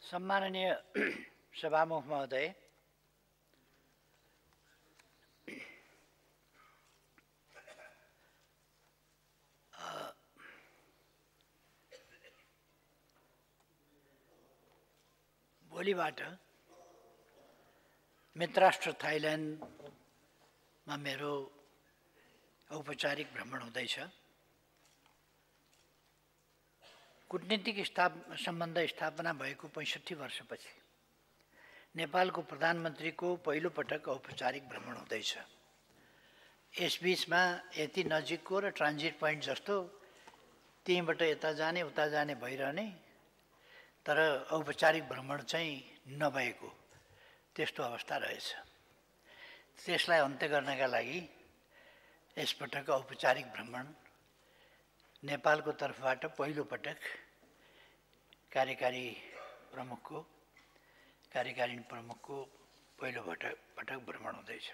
सम्माननीय सभामुख महोदय, भोलिबाट मित्रराष्ट्र थाइल्यान्डमा मेरो औपचारिक भ्रमण हुँदैछ। कूटनीतिक सम्बन्ध स्थापना भएको 65 वर्षपछि नेपालको प्रधानमन्त्रीको पहिलो पटक औपचारिक भ्रमण हुँदैछ। यसबीचमा यति नजिकको र ट्रान्जिट पोइन्ट जस्तो त्यहीँबाट यता जाने उता जाने भइरहने, तर औपचारिक भ्रमण चाहिँ नभएको त्यस्तो अवस्था रहेछ। त्यसलाई अन्त्य गर्नका लागि यसपटक औपचारिक भ्रमण नेपालको तर्फबाट पहिलो पटक कार्यकारिणी प्रमुखको पहिलो पटक भ्रमण हुँदैछ।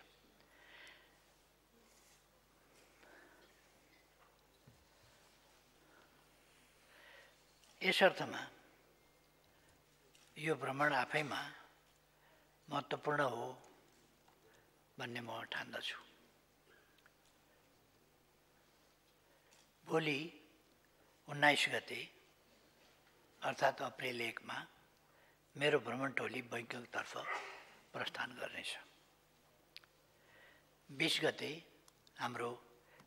यस अर्थमा यो भ्रमण आफैमा महत्त्वपूर्ण हो भन्ने म ठान्दछु। भोलि 19 गते अर्थात् अप्रिल 1 मा मेरो भ्रमण टोली बैङ्ककतर्फ प्रस्थान गर्नेछ। 20 गते हाम्रो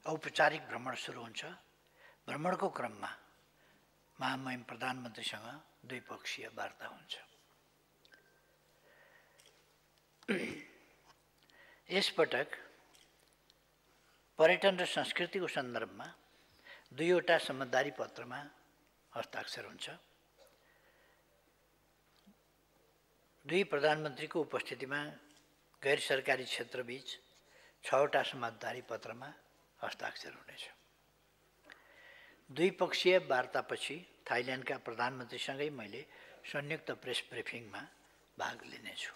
औपचारिक भ्रमण सुरु हुन्छ। भ्रमणको क्रममा महामहिम प्रधानमन्त्रीसँग द्विपक्षीय वार्ता हुन्छ। यसपटक पर्यटन र संस्कृतिको सन्दर्भमा 2वटा समझदारी पत्रमा हस्ताक्षर हुन्छ। दुई प्रधानमन्त्रीको उपस्थितिमा गैर सरकारी क्षेत्रबीच 6वटा समझदारी पत्रमा हस्ताक्षर हुनेछ। द्विपक्षीय वार्तापछि थाइल्यान्डका प्रधानमन्त्रीसँगै मैले संयुक्त प्रेस ब्रिफिङमा भाग लिनेछु।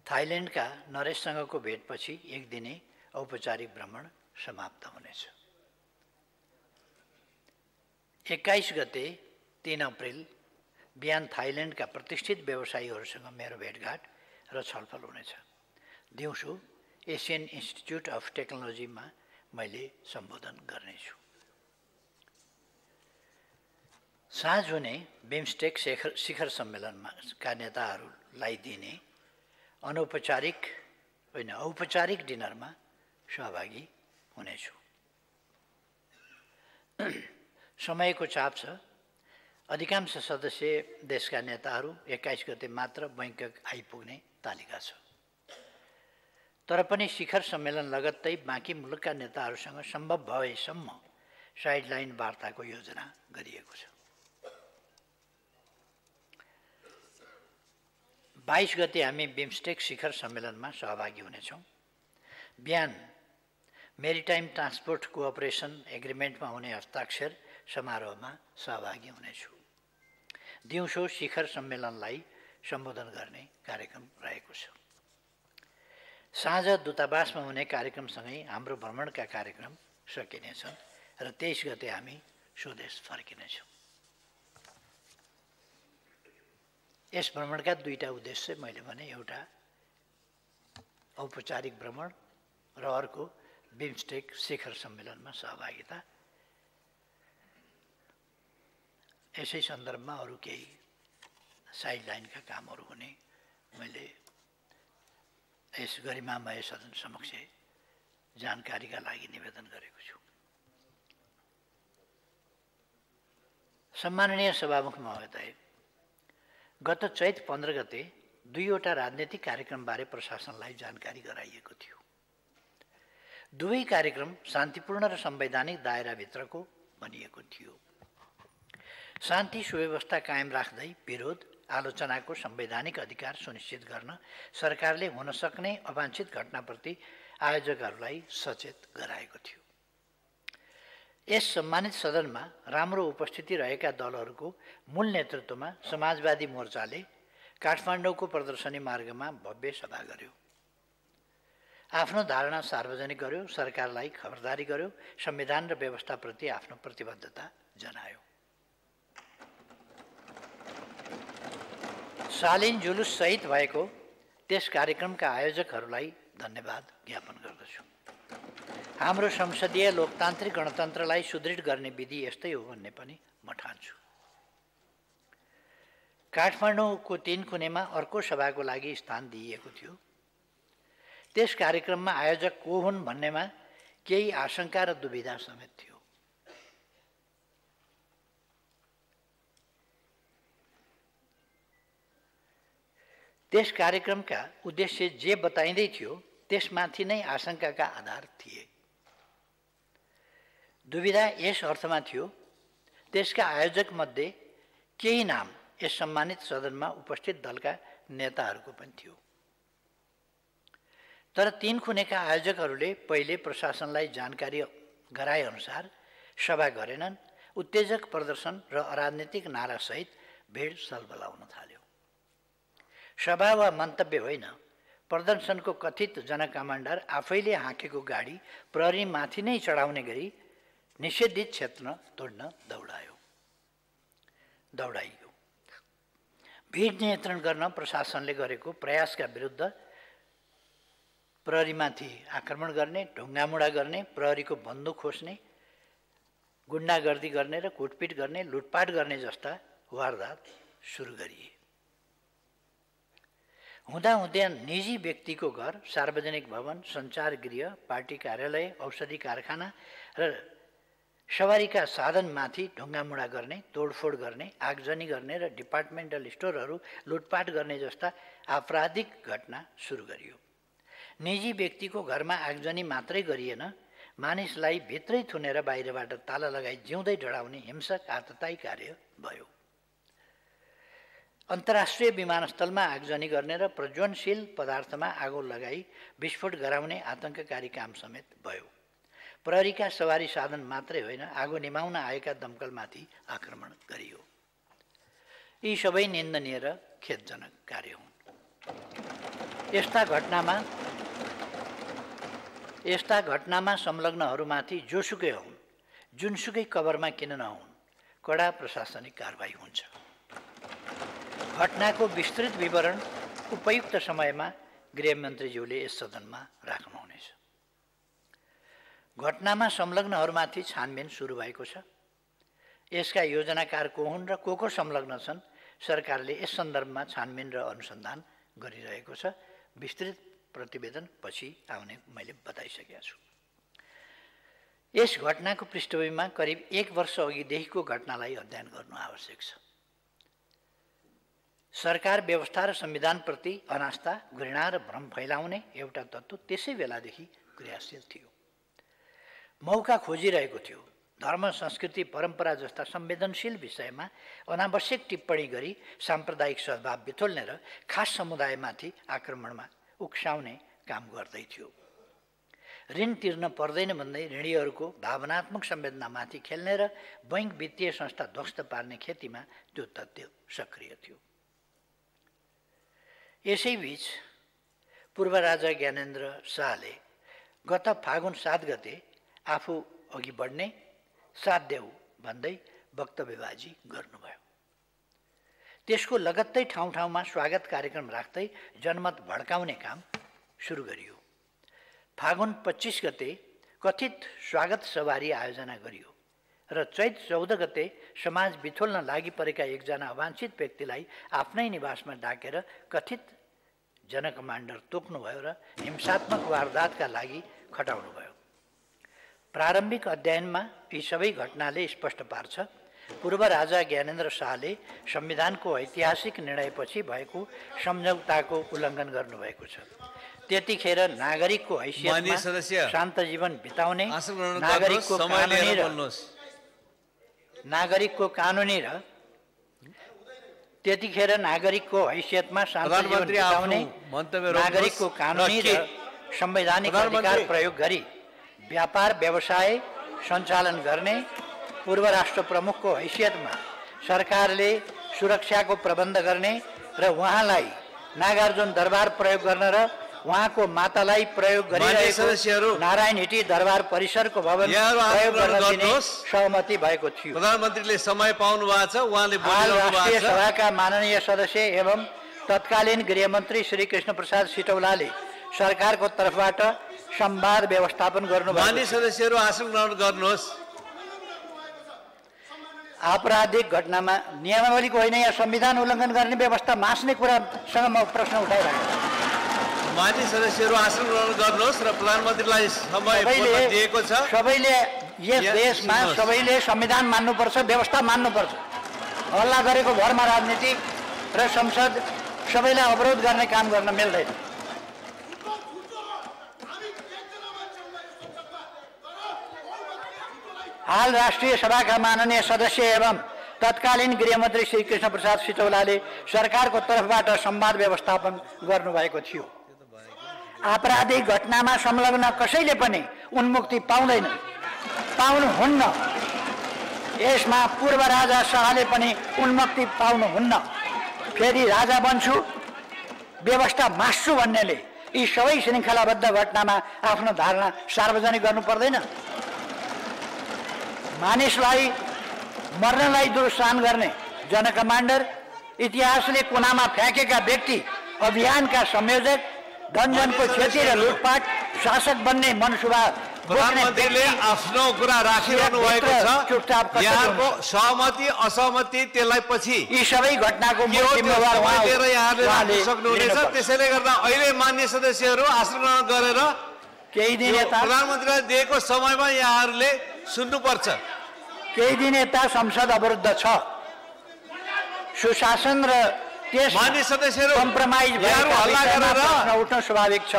थाइल्यान्डका नरेशसँगको भेटपछि 1 दिने औपचारिक भ्रमण समाप्त हुनेछ। 21 गते 3 अप्रिल बिहान थाइल्यान्डका प्रतिष्ठित व्यवसायीहरूसँग मेरो भेटघाट र छलफल हुनेछ। दिउँसो एसियन इन्स्टिच्युट अफ टेक्नोलोजीमा मैले सम्बोधन गर्नेछु। साँझ हुने बिमस्टेक शिखर सम्मेलनमा का नेताहरूलाई दिने औपचारिक डिनरमा सहभागी हुनेछु। समयको चाप छ। अधिकांश सदस्य देशका नेताहरू 21 गते मात्र बैङ्कक आइपुग्ने तालिका छ। तर पनि शिखर सम्मेलन लगत्तै बाँकी मुलुकका नेताहरूसँग सम्भव भएसम्म साइडलाइन वार्ताको योजना गरिएको छ। 22 गते हामी बिमस्टेक शिखर सम्मेलनमा सहभागी हुनेछौँ। बिहान मेरिटाइम ट्रान्सपोर्ट कोअपरेसन एग्रिमेन्टमा हुने हस्ताक्षर समारोहमा सहभागी हुनेछु। दिउँसो शिखर सम्मेलनलाई सम्बोधन गर्ने कार्यक्रम रहेको छ। साँझ दूतावासमा हुने कार्यक्रमसँगै हाम्रो भ्रमणका कार्यक्रम सकिनेछन् र 23 गते हामी स्वदेश फर्किनेछौँ। यस भ्रमणका 2टा उद्देश्य मैले भने, एउटा औपचारिक भ्रमण र अर्को बिमस्टेक शिखर सम्मेलनमा सहभागिता। यसै सन्दर्भमा अरू केही साइडलाइनका कामहरू हुने मैले यस गरिमामय सदन समक्ष जानकारीका लागि निवेदन गरेको छु। सम्माननीय सभामुख महोदय, गत चैत 15 गते 2वटा राजनीतिक कार्यक्रमबारे प्रशासनलाई जानकारी गराइएको थियो। दुवै कार्यक्रम शान्तिपूर्ण र संवैधानिक दायराभित्रको भनिएको थियो। शान्ति सुव्यवस्था कायम राख्दै विरोध आलोचनाको संवैधानिक अधिकार सुनिश्चित गर्न सरकारले हुन सक्ने अवांछित घटनाप्रति आयोजकहरूलाई सचेत गराएको थियो। यस सम्मानित सदनमा राम्रो उपस्थिति रहेका दलहरूको मूल नेतृत्वमा समाजवादी मोर्चाले काठमाडौँको प्रदर्शनी मार्गमा भव्य सभा गर्यो। आफ्नो धारणा सार्वजनिक गर्यो, सरकारलाई खबरदारी गर्यो, संविधान र व्यवस्थाप्रति आफ्नो प्रतिबद्धता जनायो। शालीन जुलुस सहित भएको त्यस कार्यक्रमका आयोजकहरूलाई धन्यवाद ज्ञापन गर्दछु। हाम्रो संसदीय लोकतान्त्रिक गणतन्त्रलाई सुदृढ गर्ने विधि यस्तै हो भन्ने पनि म ठान्छु। काठमाडौँको 3 कुनेमा अर्को सभाको लागि स्थान दिइएको थियो। त्यस कार्यक्रममा आयोजक को हुन् भन्नेमा केही आशंका र दुविधा समेत थियो। त्यस कार्यक्रमका उद्देश्य जे बताइँदै थियो त्यसमाथि नै आशंकाका आधार थिए। दुविधा यस अर्थमा थियो त्यसका आयोजकमध्ये केही नाम यस सम्मानित सदनमा उपस्थित दलका नेताहरूको पनि थियो। तर 3 कुनेका आयोजकहरूले पहिले प्रशासनलाई जानकारी गराएअनुसार सभा गरेनन्। उत्तेजक प्रदर्शन र अराजनीतिक नारासहित भिड सलबलाउन थाल्यो। सभा वा मन्तव्य होइन, प्रदर्शनको कथित जनकमान्डर आफैले हाँकेको गाडी प्रहरीमाथि नै चढाउने गरी निषेधित क्षेत्र तोड्न दौडाइयो। भिड नियन्त्रण गर्न प्रशासनले गरेको प्रयासका विरुद्ध प्रहरीमाथि आक्रमण गर्ने, ढुङ्गामुढा गर्ने, प्रहरीको बन्दुक खोज्ने, गुण्डागर्दी गर्ने र कुटपिट गर्ने, लुटपाट गर्ने जस्ता वारदात सुरु गरिए। हुँदाहुँदै निजी व्यक्तिको घर, सार्वजनिक भवन, सञ्चार गृह, पार्टी कार्यालय, औषधि कारखाना र सवारीका साधनमाथि ढुङ्गामुढा गर्ने, तोडफोड गर्ने, आगजनी गर्ने र डिपार्टमेन्टल स्टोरहरू लुटपाट गर्ने जस्ता आपराधिक घटना सुरु गरियो। निजी व्यक्तिको घरमा आगजनी मात्रै गरिएन, मानिसलाई भित्रै थुनेर बाहिरबाट ताला लगाई जिउँदै डढाउने हिंसक आततायी कार्य भयो। अन्तर्राष्ट्रिय विमानस्थलमा आगजनी गर्ने र प्रज्वलनशील पदार्थमा आगो लगाई विस्फोट गराउने आतङ्ककारी काम समेत भयो। प्रहरीका सवारी साधन मात्रै होइन, आगो निभाउन आएका दमकलमाथि आक्रमण गरियो। यी सबै निन्दनीय र खेदजनक कार्य हुन्। यस्ता घटनामा संलग्नहरूमाथि जोसुकै हुन्, जुनसुकै कभरमा किन नहुन्, कडा प्रशासनिक कारबाही हुन्छ। घटनाको विस्तृत विवरण उपयुक्त समयमा गृहमन्त्रीज्यूले यस सदनमा राख्नुहुनेछ। घटनामा संलग्नहरूमाथि छानबिन सुरु भएको छ। यसका योजनाकार को हुन् र को संलग्न छन्, सरकारले यस सन्दर्भमा छानबिन र अनुसन्धान गरिरहेको छ। विस्तृत प्रतिवेदन पछि आउने मैले बताइसकेको छु। यस घटनाको पृष्ठभूमिमा करिब 1 वर्ष अघिदेखिको घटनालाई अध्ययन गर्नु आवश्यक छ। सरकार व्यवस्था र संविधानप्रति अनास्था, घृणा र भ्रम फैलाउने एउटा तत्त्व त्यसै बेलादेखि क्रियाशील थियो। मौका खोजिरहेको थियो। धर्म, संस्कृति, परम्परा जस्ता संवेदनशील विषयमा अनावश्यक टिप्पणी गरी साम्प्रदायिक सद्भाव बिथोल्ने र खास समुदायमाथि आक्रमणमा उक्साउने काम गर्दै थियो। ऋण तिर्न पर्दैन भन्दै ऋणीहरूको भावनात्मक संवेदनामाथि खेल्ने र बैंक वित्तीय संस्था ध्वस्त पार्ने खेतीमा त्यो तथ्य सक्रिय थियो। यसैबीच पूर्व राजा ज्ञानेन्द्र शाहले गत फागुन 7 गते आफू अघि बढ्ने, साथ देऊ भन्दै वक्तव्यबाजी गर्नुभयो। त्यसको लगत्तै ठाउँ ठाउँमा स्वागत कार्यक्रम राख्दै जनमत भड्काउने काम सुरु गरियो। फागुन 25 गते कथित स्वागत सवारी आयोजना गरियो र चैत 14 गते समाज बिथोल्न लागि परेका एकजना अवाञ्छित व्यक्तिलाई आफ्नै निवासमा डाकेर कथित जनकमान्डर तोक्नुभयो र हिंसात्मक वारदातका लागि खटाउनुभयो। प्रारम्भिक अध्ययनमा यी सबै घटनाले स्पष्ट पार्छ पूर्व राजा ज्ञानेन्द्र शाहले संविधानको ऐतिहासिक निर्णयपछि भएको सम्झौताको उल्लङ्घन गर्नुभएको छ। त्यतिखेर नागरिकको हैसियतमा शान्त जीवन बिताउने, नागरिकको कानुनी र त्यतिखेर नागरिकको हैसियतमा शान्त जीवन बिताउने, नागरिकको कानुनी र संवैधानिक अधिकार प्रयोग गरी व्यापार व्यवसाय सञ्चालन गर्ने, पूर्व राष्ट्र प्रमुखको हैसियतमा सरकारले सुरक्षाको प्रबन्ध गर्ने र उहाँलाई नागार्जुन दरबार प्रयोग गर्न र उहाँको मातालाई प्रयोग गरिरहेको नारायण हिटी दरबार परिसरको भवन प्रयोग गर्न दिने सहमति भएको थियो। प्रधानमन्त्रीले समय पाउनु भएको छ, उहाँले बोलिरहनु भएको छ। राष्ट्रिय सभाका माननीय सदस्य एवं तत्कालीन गृहमन्त्री श्री कृष्णप्रसाद सिटौलाले सरकारको तर्फबाट संवाद व्यवस्थापन गर्नुभयो। मान्य सदस्यहरू आसन ग्रहण गर्नुहोस्। आपराधिक घटनामा नियमावलीको होइन, या संविधान उल्लङ्घन गर्ने व्यवस्था मास्ने कुरासँग म प्रश्न उठाइरहेको छु। मान्य सदस्यहरू आसन ग्रहण गर्नुहोस् र प्रधानमन्त्रीलाई समय दिएको छ। सबैले यस देशमा सबैले संविधान मान्नुपर्छ, व्यवस्था मान्नुपर्छ। हल्ला गरेको भरमा राजनीति र संसद सबैलाई अवरोध गर्ने काम गर्न मिल्दैन। हाल राष्ट्रिय सभाका माननीय सदस्य एवं तत्कालीन गृहमन्त्री श्री कृष्णप्रसाद सिटौलाले सरकारको तर्फबाट संवाद व्यवस्थापन गर्नुभएको थियो। आपराधिक घटनामा संलग्न कसैले पनि उन्मुक्ति पाउनुहुन्न। यसमा पूर्व राजा शाहले पनि उन्मुक्ति पाउनुहुन्न। फेरि राजा बन्छु, व्यवस्था मास्छु भन्नेले यी सबै श्रृङ्खलाबद्ध घटनामा आफ्नो धारणा सार्वजनिक गर्नु पर्दैन। मानिसलाई मर्नलाई दुरुत्साहन गर्ने जनकमान्डर, इतिहासले कुनामा फ्याँकेका व्यक्ति, अभियानका संयोजक, धनजनको क्षति र लुटपाट, शासक बन्ने मनसुबा प्रधानमन्त्रीले आफ्नो कुरा राखिरहनु भएको छ। यहाँको सहमति असहमति त्यसलाई पछि यी सबै घटनाको जिम्मेवार यहाँले सक्नुहुनेछ। त्यसैले गर्दा अहिले मान्य सदस्यहरू आसन ग्रहण गरेर केही दिन यता प्रधानमन्त्रीलाई दिएको समयमा यहाँहरूले सुन्नुपर्छ। केही दिन यता संसद अवरुद्ध छ। सुशासन र त्यस मान्य सदस्यहरू कम्प्रोमाइज प्रश्न उठ्न स्वाभाविक छ।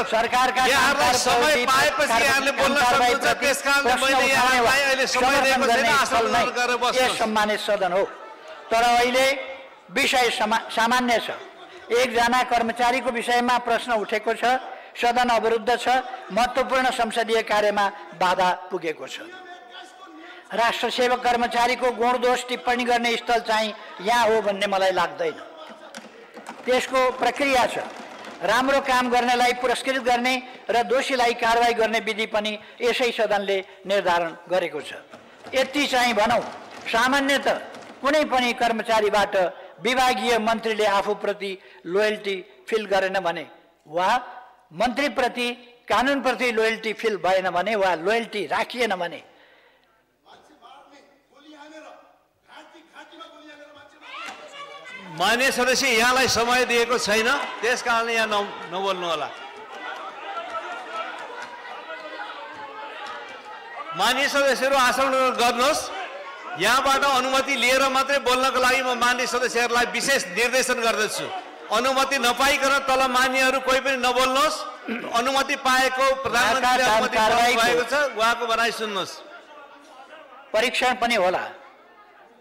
सरकारका समय पाएपछि यहाँले बोल्न सक्नुहुन्छ। त्यसकारणले मैले यहाँलाई अहिले समय दिएको छैन, आसन ग्रहण गरेर बस्नुहोस्। सम्मानित सदन हो, तर अहिले विषय सामान्य छ। एकजना कर्मचारीको विषयमा प्रश्न उठेको छ, सदन अवरुद्ध छ, महत्त्वपूर्ण संसदीय कार्यमा बाधा पुगेको छ। राष्ट्रसेवक कर्मचारीको गुणदोष टिप्पणी गर्ने स्थल चाहिँ यहाँ हो भन्ने मलाई लाग्दैन। त्यसको प्रक्रिया छ। राम्रो काम गर्नेलाई पुरस्कृत गर्ने र दोषीलाई कारवाही गर्ने विधि पनि यसै सदनले निर्धारण गरेको छ। यति चाहिँ भनौँ, सामान्यतः कुनै पनि कर्मचारीबाट विभागीय मन्त्रीले आफूप्रति लोयल्टी फिल गरेन भने, वा मन्त्रीप्रति कानुनप्रति लोयल्टी फिल भएन भने, वा लोयल्टी राखिएन भने, मान्य सदस्य यहाँलाई समय दिएको छैन, त्यसकारणले यहाँ नबोल्नु होला। मान्य सदस्यहरू आसन गर्नुहोस्। यहाँबाट अनुमति लिएर मात्रै बोल्नको लागि म मान्य सदस्यहरूलाई विशेष निर्देशन गर्दछु। अनुमति नपाइकन तल मान्यहरू कोही पनि नबोल्नुहोस्। अनुमति पाएको प्रधानमन्त्रीले अनुमति पाएको छ, उहाँको भनाइ सुन्नुहोस्। परीक्षण पनि होला,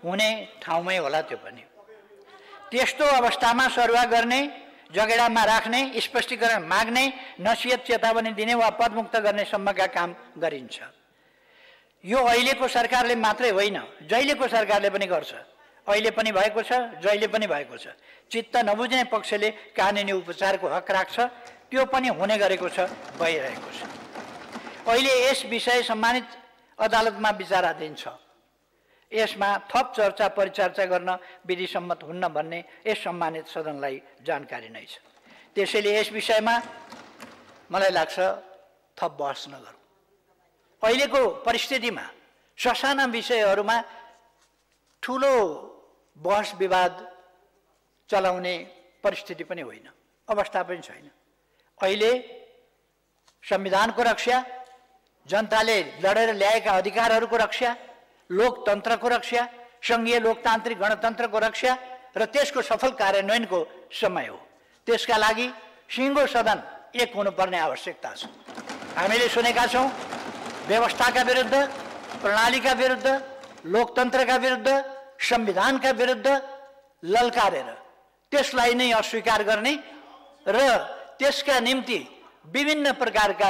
हुने ठाउँमै होला। त्यो पनि त्यस्तो अवस्थामा सरुवा गर्ने, जगेडामा राख्ने, स्पष्टीकरण माग्ने, नसिहत चेतावनी दिने वा पदमुक्त गर्ने सम्मका काम गरिन्छ। यो अहिलेको सरकारले मात्रै होइन, जहिलेको सरकारले पनि गर्छ। अहिले पनि भएको छ, जहिले पनि भएको छ। चित्त नबुझ्ने पक्षले कानुनी उपचारको हक राख्छ, त्यो पनि हुने गरेको छ, भइरहेको छ। अहिले यस विषय सम्मानित अदालतमा विचाराधीन छ। यसमा थप चर्चा परिचर्चा गर्न विधि सम्मत हुन्न भन्ने यस सम्मानित सदनलाई जानकारी नै छ। त्यसैले यस विषयमा मलाई लाग्छ थप बहस नगरौँ। अहिलेको परिस्थितिमा ससाना विषयहरूमा ठुलो बहस विवाद चलाउने परिस्थिति पनि होइन, अवस्था पनि छैन। अहिले संविधानको रक्षा, जनताले लडेर ल्याएका अधिकारहरूको रक्षा, लोकतन्त्रको रक्षा, सङ्घीय लोकतान्त्रिक गणतन्त्रको रक्षा र त्यसको सफल कार्यान्वयनको समय हो। त्यसका लागि सिङ्गो सदन एक हुनुपर्ने आवश्यकता छ। हामीले सुनेका छौँ, व्यवस्थाका विरुद्ध, प्रणालीका विरुद्ध, लोकतन्त्रका विरुद्ध, संविधानका विरुद्ध ललकारेर त्यसलाई नै अस्वीकार गर्ने र त्यसका निम्ति विभिन्न प्रकारका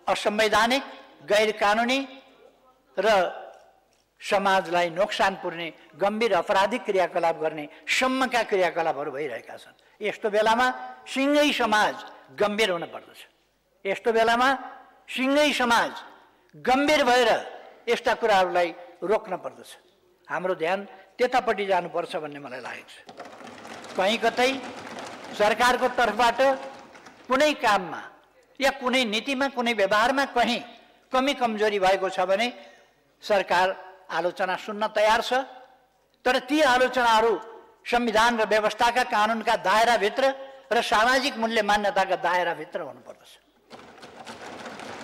असंवैधानिक, गैर कानुनी र समाजलाई नोक्सान पुर्ने गम्भीर अपराधिक क्रियाकलाप गर्ने सम्मका क्रियाकलापहरू भइरहेका छन्। यस्तो बेलामा सिङ्गै समाज गम्भीर हुन पर्दछ। यस्तो बेलामा सिङ्गै समाज गम्भीर भएर यस्ता कुराहरूलाई रोक्न पर्दछ। हाम्रो ध्यान त्यतापट्टि जानुपर्छ भन्ने मलाई लागेको छ। कहीँ कतै सरकारको तर्फबाट कुनै काममा या कुनै नीतिमा कुनै व्यवहारमा कहीँ कमी कमजोरी भएको छ भने सरकार आलोचना सुन्न तयार छ। तर ती आलोचनाहरू संविधान र व्यवस्थाका कानुनका दायराभित्र र सामाजिक मूल्य मान्यताका दायराभित्र हुनुपर्दछ।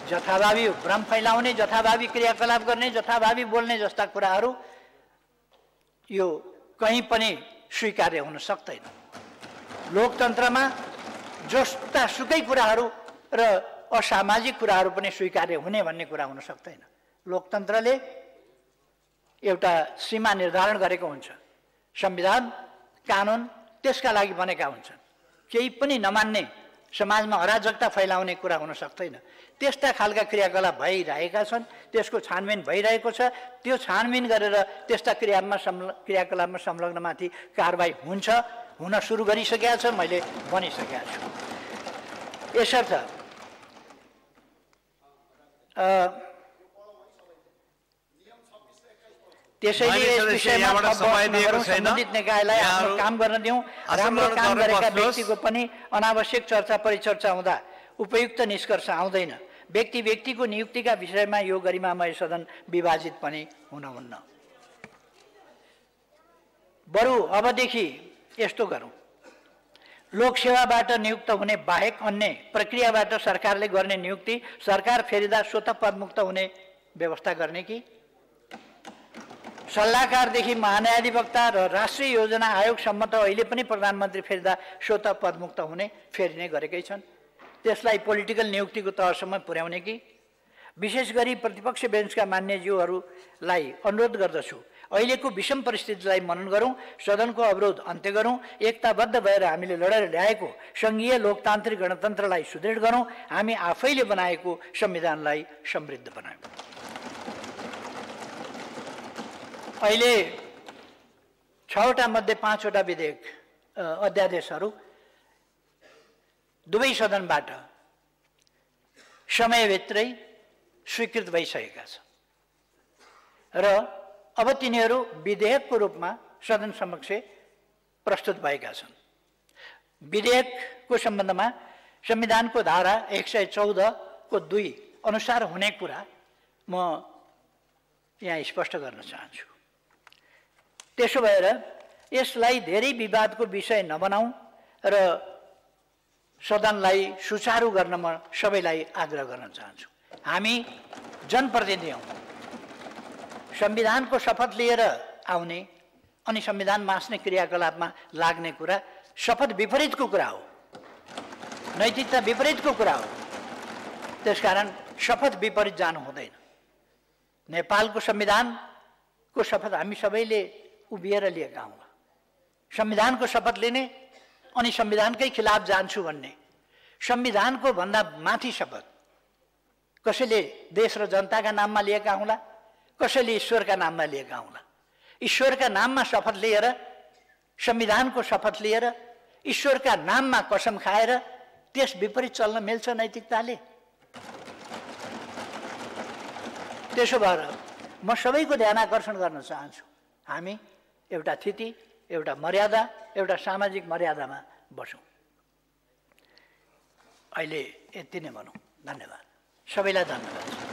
जथाभावी भ्रम फैलाउने, जथाभावी क्रियाकलाप गर्ने, जथाभावी बोल्ने जस्ता कुराहरू यो कहीँ पनि स्वीकार्य हुन सक्दैन। लोकतन्त्रमा जस्ता सुकै कुराहरू र असामाजिक कुराहरू पनि स्वीकार्य हुने भन्ने कुरा हुन सक्दैन। लोकतन्त्रले एउटा सीमा निर्धारण गरेको हुन्छ। संविधान कानुन त्यसका लागि बनेका हुन्छन्। केही पनि नमान्ने, समाजमा अराजकता फैलाउने कुरा हुन सक्दैन। त्यस्ता खालका क्रियाकलाप भइरहेका छन्, त्यसको छानबिन भइरहेको छ। त्यो छानबिन गरेर त्यस्ता क्रियाकलापमा संलग्नमाथि कारबाही हुन्छ, हुन सुरु गरिसकेका छ, मैले भनिसकेका छु। यसर्थ त्यसैले यस विषयमा सम्बन्धित निकायलाई आफ्नो काम गर्न दिउँ। राम्रो काम गरेका व्यक्तिको पनि अनावश्यक चर्चा परिचर्चा हुँदा उपयुक्त निष्कर्ष आउँदैन। व्यक्ति व्यक्तिको नियुक्तिका विषयमा यो गरिमामय सदन विभाजित पनि हुनुहुन्न। बरु अबदेखि यस्तो गरौँ, लोकसेवाबाट नियुक्त हुने बाहेक अन्य प्रक्रियाबाट सरकारले गर्ने नियुक्ति सरकार फेरिदा स्वतः पदमुक्त हुने व्यवस्था गर्ने कि सल्लाहकारदेखि महान्यायाधिवक्ता र राष्ट्रिय योजना आयोगसम्म त अहिले पनि प्रधानमन्त्री फेरिदा स्वतः पदमुक्त हुने फेरिने गरेकै छन्। त्यसलाई पोलिटिकल नियुक्तिको तहसम्म पुर्याउने कि विशेष गरी प्रतिपक्ष बेन्चका मान्यज्यूहरूलाई अनुरोध गर्दछु, अहिलेको विषम परिस्थितिलाई मनन गरौँ, सदनको अवरोध अन्त्य गरौँ, एकताबद्ध भएर हामीले लडेर ल्याएको सङ्घीय लोकतान्त्रिक गणतन्त्रलाई सुदृढ गरौँ, हामी आफैले बनाएको संविधानलाई समृद्ध बनायौँ। अहिले 6वटा मध्ये 5वटा विधेयक अध्यादेशहरू दुवै सदनबाट समयभित्रै स्वीकृत भइसकेका छन् र अब तिनीहरू विधेयकको रूपमा सदन समक्ष प्रस्तुत भएका छन्। विधेयकको सम्बन्धमा संविधानको धारा 114 को 2 अनुसार हुने कुरा म यहाँ स्पष्ट गर्न चाहन्छु। त्यसो भएर यसलाई धेरै विवादको विषय नबनाऊ र सदनलाई सुचारू गर्न म सबैलाई आग्रह गर्न चाहन्छु। हामी जनप्रतिनिधि हौँ, संविधानको शपथ लिएर आउने अनि संविधान मास्ने क्रियाकलापमा लाग्ने कुरा शपथ विपरीतको कुरा हो, नैतिकता विपरीतको कुरा हो। त्यसकारण शपथ विपरीत जानु हुँदैन। नेपालको संविधानको शपथ हामी सबैले उभिएर लिएका हौँ। संविधानको शपथ लिने अनि संविधानकै खिलाफ जान्छु भन्ने, संविधानको भन्दा माथि शपथ कसैले देश र जनताका नाममा लिएका हुँला, कसैले ईश्वरका नाममा लिएका हुँला। ईश्वरका नाममा शपथ लिएर, संविधानको शपथ लिएर, ईश्वरका नाममा कसम खाएर त्यस विपरीत चल्न मिल्छ नैतिकताले? त्यसो भएर म सबैको ध्यान आकर्षण गर्न चाहन्छु, हामी एउटा थिति, एउटा मर्यादा, एउटा सामाजिक मर्यादामा बसौँ। अहिले यति नै भनौँ। धन्यवाद, सबैलाई धन्यवाद।